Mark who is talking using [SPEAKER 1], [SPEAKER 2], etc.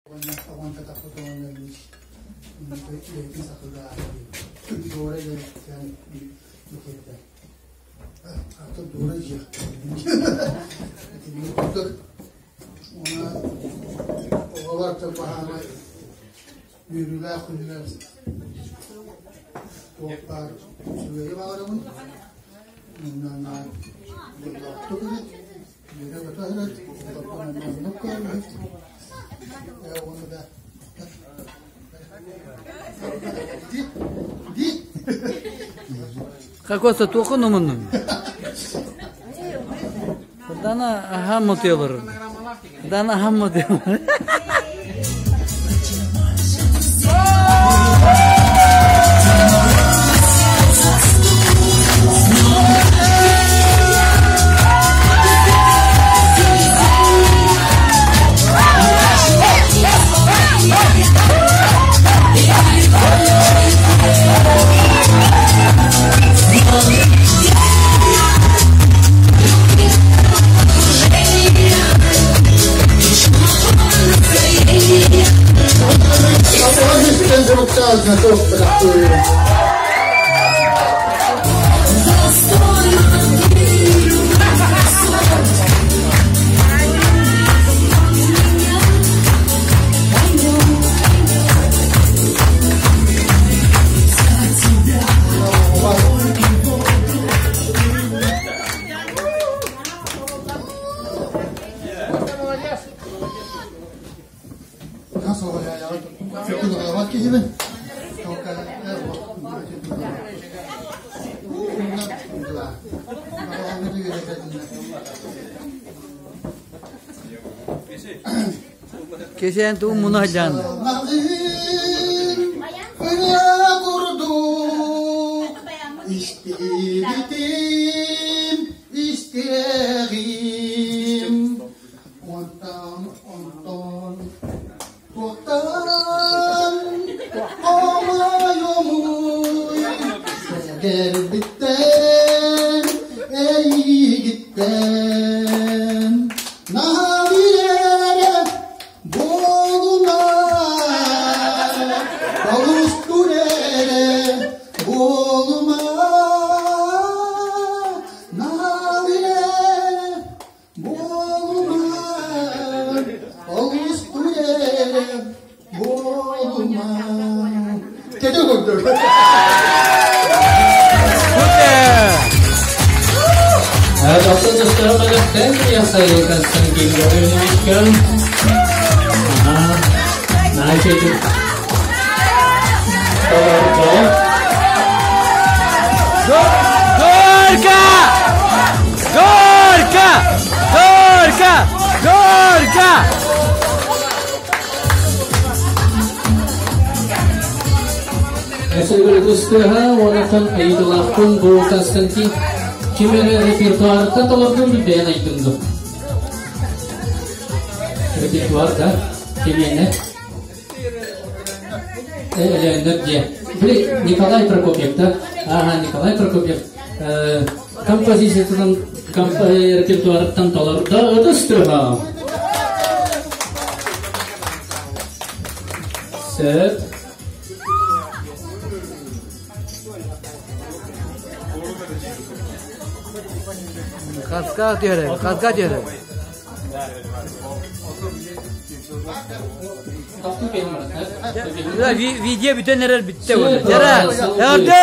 [SPEAKER 1] Үөрүүлээх күнүгэр туох баар үчүгэйи баҕарабын. Манна дьоллоохтук үлэт, үөрэ-көтө сырыт, оннук көрүҥ. Уонна да
[SPEAKER 2] Какоса туохун умуннуҥ? Дана аһаан мотуйалар. Дана аһаан мотуйалар. Кэсээн тугун муна сылдьаан
[SPEAKER 1] Ырыа курдук истибитим, истиэҕим. Онтон, онтон, туохтан хомойомуй, кэлбиттэн, эйигиттэн. Наһаа биэрэ буолума, олустур эрэ буолума. Наһаа биэрэ буолума, олустур эрэ буолума. Кэтэ курдук.
[SPEAKER 3] Константин Гавриловичка. Значит,
[SPEAKER 2] Горько! Горько! Горько! Горько!
[SPEAKER 3] Өсөбүлүгүстыһа уонаттан айыылаахпын бу Константин ким эрэ репертуарыттан толордум бэйэн айдым ду. Репертуар да кимиэнэ? Элээннэр диэ. Били Николай Прокопьев да? Ага, Николай Прокопьев композициятынан репертуарыттан толордо ытыстыһа. Сөп.
[SPEAKER 2] Хаска түһэрэ, хаска түһэрэ. Видео бүтэн эрэр бүттэ. Жара! Эрде!